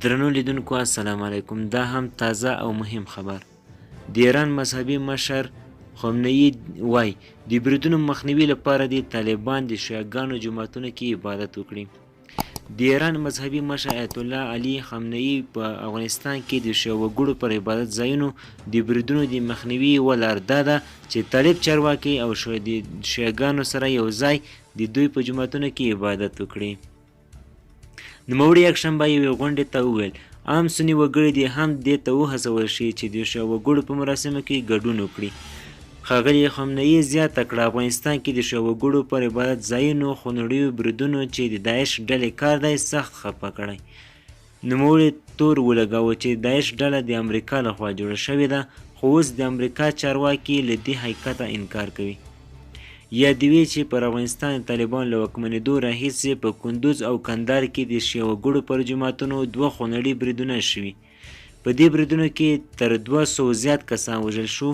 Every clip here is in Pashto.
درنو لیدونکو السلام علیکم، دا هم تازه او مهم خبر. د ایران مذهبي مشر خمنه‌ای وایي د بریدونو مخنیوي لپاره دې طالبان د شیعه ګانو جوماتونو کې عبادت وکړي. د ایران مذهبي مشر ایت الله علي خامنه‌ای په افغانستان کې د شیعه وګړو پر عبادت ځایونو د بریدونو د مخنیوي یوه لار دا ده چې طالب چارواکي او شیعه ګانو سره یو ځای د دوی په جوماتونو کې عبادت وکړي. نوموړي یکشنبه یوې غونډې ته وویل، عام سني وګړي دې هم دې ته وهڅول شي چې د شیعه وګړو په مراسمو کې ګډون وکړي. ښاغلي خامنهيي زیاته کړه، افغانستان کې د شیعه وګړو پر عبادت ځایونو خونړیو بریدونو چې د داعش ډلې کار دی، سخت خپه کړی. نوموړي تور ولګاوه چې داعش ډله د امریکا لخوا جوړه شوې ده، خو اوس د امریکا چارواکي له دې حقیقته انکار کوي. یاده وي چې پر افغانستان د طالبانو له واکمنېدو راهیسې په کندوز او کندهار کې د شیعه وګړو پر جوماتونو دوه خونړي بریدونه شوي. په دې بریدونو کې تر 200 زیات کسان وژل شو،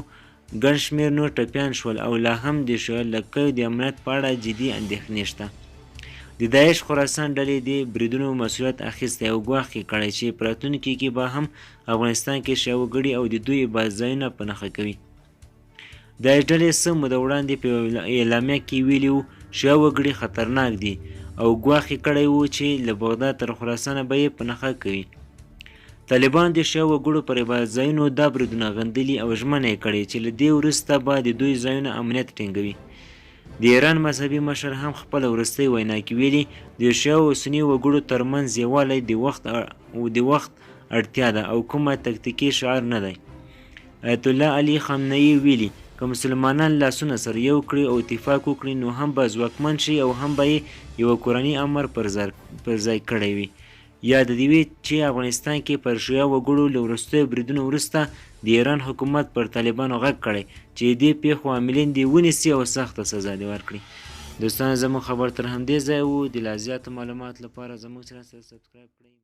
ګڼ شمېر نور ټپیان شول او لا هم د شیعه لږکیو د امنیت په اړه جدي اندېښنې شته. د داعش خراسان ډلې دې بریدونو مسوولیت اخیستی او ګواښ یې کړی چې په راتلونکي کې به هم افغانستان کې شیعه وګړي او د دوی عبادتځایونه په نښه کوي. داعش ډلې څه موده وړاندې په یوه اعلامیه کې ویلي وو، شیعه وګړي خطرناک دي او ګواښ یې کړی و چې له بغداد تر خراسانه به یې په نښه کوي. طالبانو د شیعه وګړو پر عبادتځایونو دا بریدونه غندلي او ژمنه یې کړې چې له دې وروسته به د دوی ځایونه امنیت ټینګوي. د ایران مذهبي مشر هم خپله وروستۍ وینا کې ویلي، د شیعه او سني وګړو ترمنځ یووالی د وخت اړتیا ده او کومه تکتیکي شعار نه دی. ایت الله علي خامنهيي ویلي، که مسلمانان لاسونه سره یو کړي او اتفاق وکړي، نو هم به ځواکمن شي او هم به یې یوه قرآني امر پر ځای کړی وي. یاده دې وي چې افغانستان کې پر شیعه وګړو له وروستیو بریدونو وروسته د ایران حکومت پر طالبانو غږ کړی چې د دې پېښو عاملین دې ونیسي او سخته سزا دې ورکړي. دوستانو زموږ خبر تر همدې ځایه وو، د لا زیاتو معلوماتو لپاره زموږ چینل سره سبسکرایب کړئ.